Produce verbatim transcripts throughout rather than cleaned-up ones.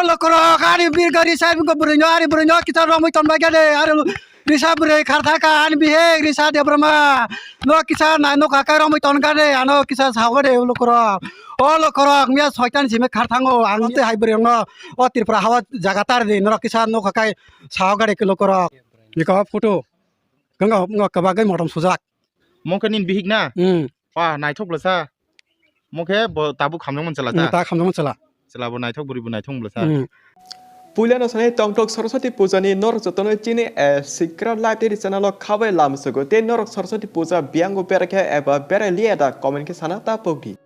Lokorok, ani birga risa birga bwrwino, ani bwrwino kisa romwi tonbai gade, ani risa bwrwi kharthaka, ani bihik risa Debbarma. No kisa nai nokha kai romwi tongkha de, ano kisa sahogo de lokorok. O lokorok, miya soitan simi kharthango, ang tei hai bwrwino, o Tripura hawa jaga tar de, norok kisa nokha kai sahogo de lokorok. Iko photo. Ganga, ganga kwbagwi motom sujak. Mokhe nini bihik na? Hmm. Pa, naithok bwlasa. Mokhe bo tabuk khamjak man chwla Hmm, ta? Ta khamjak man chwla. Chwla bo naithok, bwrwi bo naithok bwlasa. Hmm. Puilano sanai tongthok Saraswati Puja ni norok jotono chini, eh, Sikra Live T V channel o khabai lamsogo. Tei norok Saraswati Puja biyango berakhe eba berai liya da comment khe sana ta pokdi.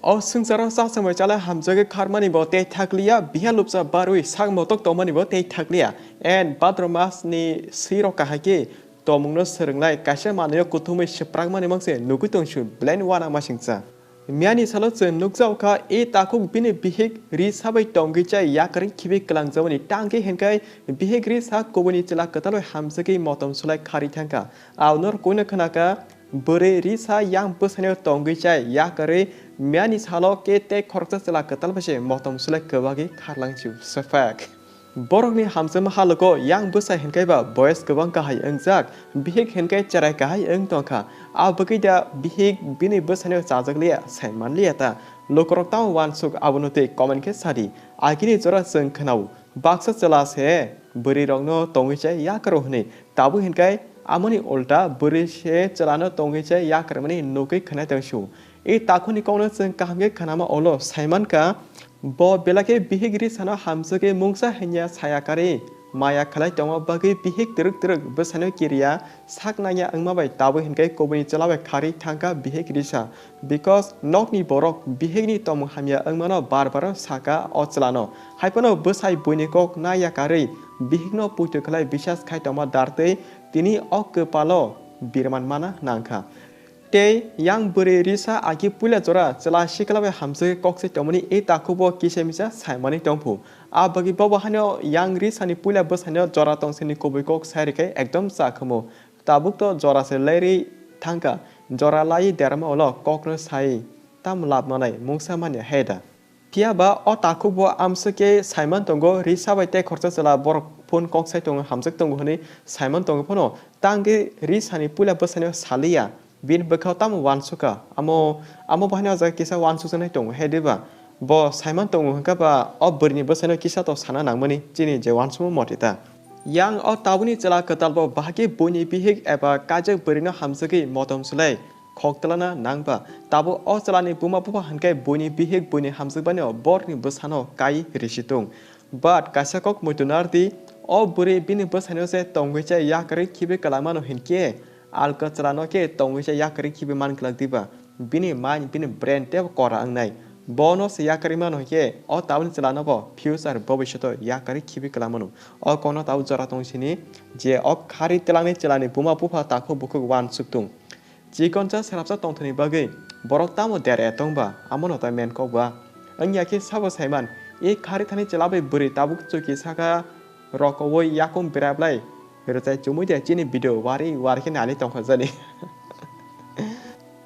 O swngcharo chachangbai chala hamjagwi kharmani bo tei thakliya, biha lupsa barwi sak motok tongmani bo tei thakliya. And Bhadra mas ni swi rok kahai khe tomungno swrwnglai kaisa manwio kuthumwi swprakmani mangse nugwi tongsu belai wana masingcha. Miyani salo chwng nukjao kha, e takhuk bini bihik ri sabai tongwi chai yakarwi khibi kwlangjamani tangkhe hinkhai bihik ri sa kubuni chwla kwtalwi hamjagwi motom sulai kharwi thangkha. Aunor kuino khnakha, bwrwi risa yang bwsaino tongwi chai yakarwi miyani salo ke tei khoroksa chwla kwtal bai se motom sulai kwbagwi kharlangsu swprak. Borokni hamjakma halogo yang bwsa hinkhai ba boyes kwbang kahai wngjak, bihik hinkhai cherai kahai wng tongkha. A bwkwi da bihik bini bwsaino chajak liya, sai man liya ta. Lukurok tamo wansuk abono tei comment khe sadi. Agini jora chwng khwnao, baksa chwla se bwrwi rokno tongwi chai yakaro hwnwi. Tabuk hinkhai amoni ulta bwrwi se chwlano tongwi chai yakarmani nugwi khwnai tongsu. E takhukni kokno chwng kaham khe khnama ulo saimankha, bo belai khe bihik risano hamjagwi mungsa hinya saya karwi maya khlai tongma bagwi bihik twrwk twrwk bwsaino kiriya sak nangya wngma bai tabuk hinkhai kubuni chwla bai kharwi thangkha bihik risa. Because nokni borok bihikni tongmung hamya wngmano bar baro saka o chwlano. Haiphano bwsai buini kok na yakarwi bihikno puitu khlai bisas khai tongma dartwi tini o kwpalo birman mana nangkha. Tei yang bwrwi risa agi puila jora chwla sikla bai hamjagwi kok se tongmani e takhubo kisa misa saimani tongphu. A bagwi bobo haino yang risani puila bwsaino jora tongsini kubui kok sai rwkhe ekdom cha khumu. Tabuk to jora se lerwi thangkha, jora laiwi derma ulo kokno sai tamo lab manai mungsa manya he da. Phiya ba o takhuk bo amswk khe saiman tongo, ri sabai tei khoroksa chwla borok phone kok sai tongo, hamjak tongo hwnwi saiman tongo phano, tangwi ri sani puila bwsaino saliya, bini bwkhao tamo uansukha, amo, amo bo haino o jaga kisa uansukjaknai tongo, he diba? Bo saiman tongo hwnkha ba o bwrwini bwsaino kisa to sana nangmani chini je uansukma motita. Yang o tabukni chwla kwtal bo bahai khe buini bihik eba kaijak bwrwino hamjagwi motom swlai khok twlana nang ba. Tabuk o chwlani buma bupha hwn khe buini bihik buini hamjakmani o borokni bwsano kai risi tung. But kaisa kok muitu nardi, o bwrwi bini bwsaino se tongwi chai yakarwi khibi kwlangmano hinkhe, alka chwlano khe tongwi chai yakarwi khibi man glak diba? Bini mind, bini brain teibo kora wngnai. Bono se yakarwi mano hinkhe, o tabukni chwlano bo future bobishoto yakarwi khibi kwlangmano. O kokno tabuk jora tong sini je o khari twlangni chwlani buma bupha takhuk bukhuk uansuk tung. Chikonsa selapsa tongthokni bagwi borok tamo dera ya tong ba, amo no ta men kok ba. Wngya khe sabo saiman, e khari thani chwla bai bwrwi tabuk chuki saka rokoui yakung bera blai rwchai chumui de chini video wari wari khe nali tongkha jani.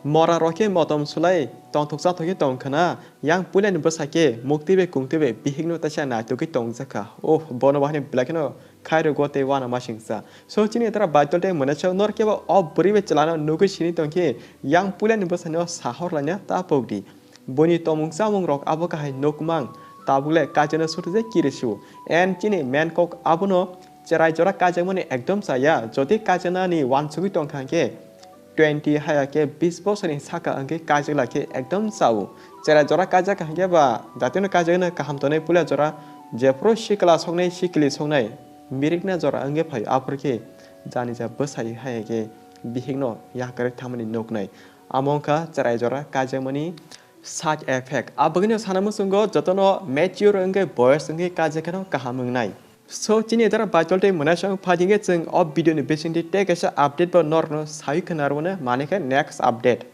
Mora rok khe motom sulai tongthok chathok khe tong khna, yang puilani bwsa khe mukti bai kungti bai bihikno taisa naitugwi tongjakha. Oh, bono bahai belai kheno khairokgo tei uanamasingcha. So chini tara baitol tei mwnasok nor kebo o bwrwi bai chwlano nugwi sini tongkhe yang puilani bwsano sahor laina ta pokdi. Buini tomung chamung rok abo kahai nukmang, tabukle kaijano suthuja kirisu. And chini main kok abono cherai jora kaijakmani ekdom chaya, jodi kaijaknani uansugwi tongkha khe, twenty haya khe bis bosorni saka hwnkhe kaijak lai khe ekdom chao. Cherai jora kaijak hwnkhe ba jatino kaijakno kaham tonwi puila jora jephuru sikla soknai sikli soknai mirikna jora wngwi phaio aphuru khe janija bwsai haya khe bihikno yakarwi thangmani nuknai. Amo wngkha cherai jora kaijakmani side effect. Abagwino sana muchungo jotono mature wngwi boyos wngwi kaijakheno kaham wngnai. So, chini dara baitol tei mwnasong phaidi khe chwng o video ni bisingtwi tei kaisa update bo norokno saui khna rwna mani khe next update.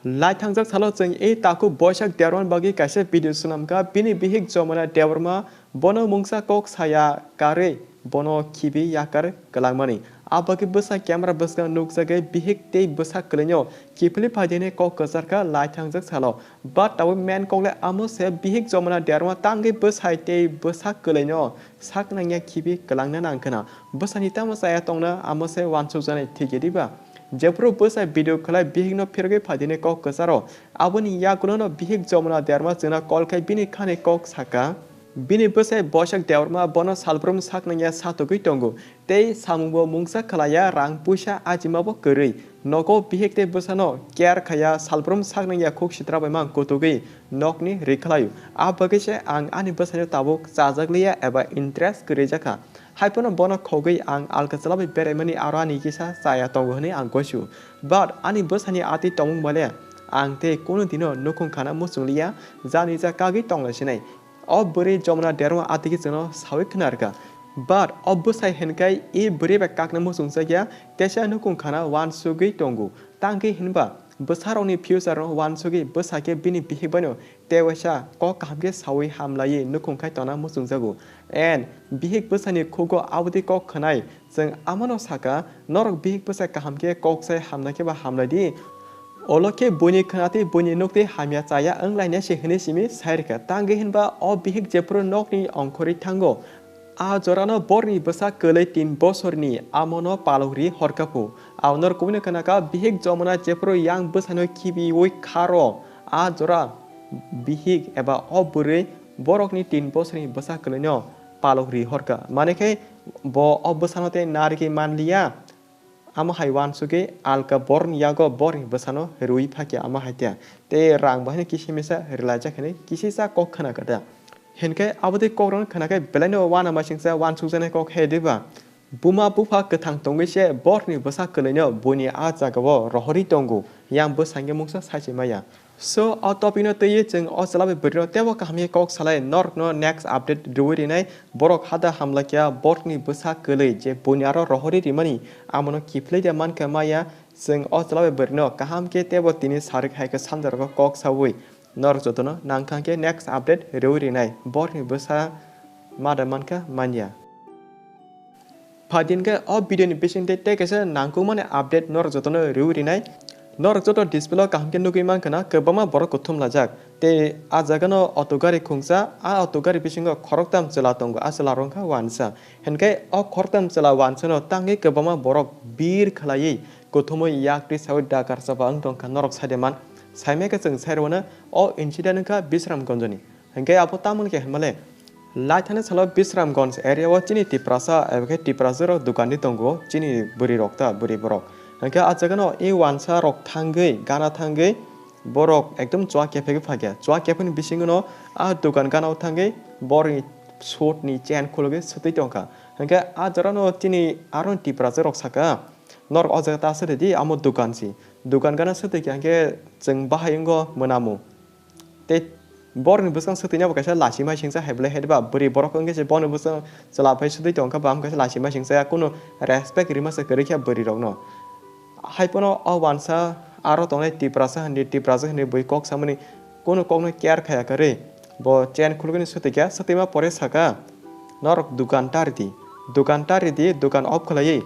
Lai thangjak salo chwng e takhuk Boisak Debbarma bagwi kaisa video swnamkha, bini bihik Jomona Debbarma bono mungsa kok saya karwi bono khibi yakar kwlangmani. Abagwi bwsa camera bwskango nukjagwi bihik tei bwsa kwlwino kiphilwi phaidi hwnwi kok kwcharkha lai thangjak salo. But tabuk main kok le amo se, bihik jomona derma tangwi bwsai tei bwsa kwlwino sak nangya khibi kwlangna nangkhwna. Bwsani tamo chaya tongna amo se uansukjaknai thikhe diba? Jephuru bwsai video khlai bihikno phirogwi phaidi hwnwi kok kwcharo. Aboni yagulono bihik jomona derma chwngno call khai bini khani kok sakha. Bini bwsai Boisak Debbarma bono salbrum sak nangya satugwi tongo. Tei samungbo mungsa khlaiya, rang puisa ajimabo kwrwi. Nogo bihik tei bwsano care khaiya, salbrum sak nangya khuk sitra bai mang kutugwi nokni ri khlaio. A bagwi se ang ani bwsaino tabuk chajakliya eba interest kwrwi jakha. Haiphano bono khogwi ang alka chwla bai beraimani aro ani kisa chaya tongo hwnwi ang gosio. But ani bwsani atwi tongmung bale ang tei kunu dino nukhung khana muchungliya, jani ja kagwi tongla sinai. O bwrwi jomona derma atigi chwngno sawi khwnarkha. But o bwsai hinkai e bwrwi bai kakna muchungjakya, teisa nukhung khana uansugwi tongo. Tangwi hinba bwsarokni future no uansugwi bwsakhe bini bihik baino tewaisa kok kaham khe sawi hamlaiwi nukhung khai tongna muchungjago. And bihik bwsani khugo aboni kok khwnai. Chwng amano sakha, norok bihik bwsa kaham khe kok sai hamna khe ba hamlai di. Olo khe buini khwnatwi buini nuktwi hamya chaya wng lainai se hwnwi simi sai rwkha. Tangwi hinba o bihik jephuru nokni ongkhorwi thango, a jorano borni bwsa kwlwi tin bosorni amono palok ri horkha phu. Abo norok kubuni khwnakha, bihik jomona jephuru yang bwsano khibiwi kharo, a jora bihik eba o bwrwi borokni tin bosorni bwsa kwlwino palok ri horkha. Mane khe bo o bwsano tei narigwi manliya. Amo hai uansugwi alka borni yago borni bwsano rwi phakya amo hai tei rang bahino kisa misa rwlaijak hinwi kisisa kok khwnakha da. Hinkhe abotwi kokrokno khwnakhe belaino uanamasingcha uansukjaknai kok he diba? Buma bupha kwthang tongwi se borni bwsa kwlwino buini a jagao rohorwi tongo, yang bwsangwi mungsa saichimaya. So, o topic no twiwi chwng o chwla bai bwrwi no teibo kaham khe kok salai, norok no next update rwui rinai, borok hada hamlakya borokni bwsa kwlwi je buini aro rohorwi rimani, amono kiphilwi de mankha maya, chwng o chwla bai bwrwi no kaham khe teibo tini sarik hai khe sanjaro kok saui, norok jotono nangkha khe next update rwui rinai, borokni bwsa mada mankha manya. Phaidi hwnkhe o video ni bisingtwi tei kaisa nangkukmani update norok jotono rwui rinai. Norok joto display o kaham khe nugwi mankha na kwbangma borok kuthum lajak. Tei a jaga no auto gari khungsa, a auto gari bisingo khoroktham chwla tongo, a chwla rok wngkha uansa. Hinkhe o khoroktham chwla uansa no tangwi kwbangma borok bir khwlaiwi kuthumwi yak twi saui dakar chaba wng tongkha norok saideman. Saimai khe chwng sai rwno o incident wngkha Bisramganj ni. Hinkhe abo tamoni khe hinmale, lai thani salo Bisramganj area o chini Tiprasa eba khe Tiprasa rok dukan di tongo, chini bwrwi rok ta, bwrwi borok. Hinkhe ah jaga no e uansa rok thangwi, gana thangwi borok ekdom chua kephegwi phakya. Chua kepheni bisingo no ah dukan gana o thangwi borni suit ni chain khulugwi swtwi tongkha. Hinkhe ah jora no chini aro Tiprasa rok saka, "Norok o jaga ta swtwi di, amo dukan si." Dukan gana swtwi kha hinkhe chwng bahai wngo mwnamu. Tei borokni bwskang swtwina bo kaisa lachima singsa hai belai hai ba bwrwi borok wngkhe se bono bwskang chwla phai swtwi tongkha, bo kaisa lachima singsa, kunu respect rima se kwrwi kha bwrwi rokno. Hai phano o uansa aro tongnai Tiprasa hindi, Tiprasa hindi bui kok samani kunu kokno care khaya kwrwi bo chain khulugwini swtwi kha, swtwima pore saka, "Norok dukan ta ridi, dukan ta ridi, dukan off khwlaiwi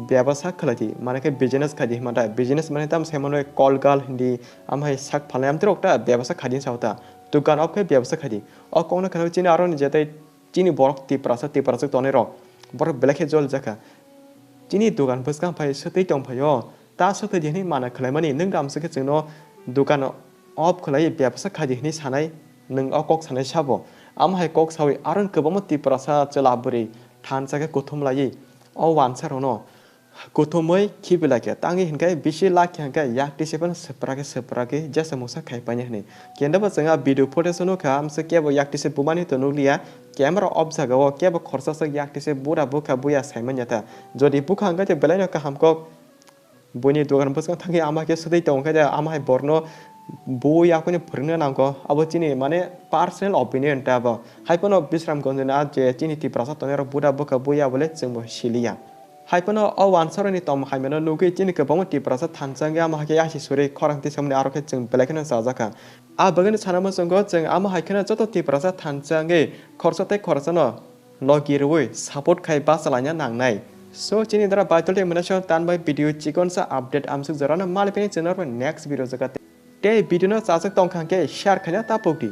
bebasa khwlai di, mane khe business khai di," hima da. Business mane tamo sai mano kol gal hindi, amo hai sak phalnai amtwi rok ta bebasa khai di sa ta. Dukan off khe bebasa khai di. O kokno khwna chini aro ni jetai chini borok Tiprasa, Tiprasa tongnai rok, borok belai khe jol jakha. Chini dukan bwskang phai swtwi tong phaio, ta swtwi di hwnwi mana khwlaimani, nwng ramsa khe chwngno dukan off khwlai bebasa khai di hwnwi sanai, nwng o kok sanai sabo. Amo hai kok saui aro kwbangma Tiprasa chwla bwrwi thansa khe kuthum laiwi o uansa rokno kuthumwi khibi lai kha. Tangwi hinkhe bisi lak khe hinkhe yak tise phano swpra khe swpra khe jesa mungsa khai painai hwnwi. Kenda bo chwng a video footage o nukha, amsa kebo yak tise bumani to nukliya, camera off jaga o kebo khorsa sak yak tise bura bukha buya saimanya ta. Jodi bukha hinkhe belai no kaham kok. Buini dugan bwskang thangwi ama khe swtwi tongo khe de, ama hai borno bui yakuni phwrwngna nango. Abo chini mane personal opinion ta abo. Hai phano Bisramganj ni a je chini Tiprasa tongnai rok buda bwkha bui abo le chwngbo siliya. Hai phano o uansaroni tongmung hamyano nugwi chini kwbangma Tiprasa thansa wngwi ama hai khe yasi suri khorang tisamani aro khe chwng belai kheno chajakha. A bagwino sana muchungo chwng ama hai kheno joto Tiprasa thansa wngwi khoroksa tei khoroksano logi rwui support khai bachalaina nangnai. So chini dara Baitul tei Mwnaswk tanbai video chikonsa update amsuk jorano malipini channel next video jaga tei video no chajak tongkha hwnkhe share khaina tapukdi.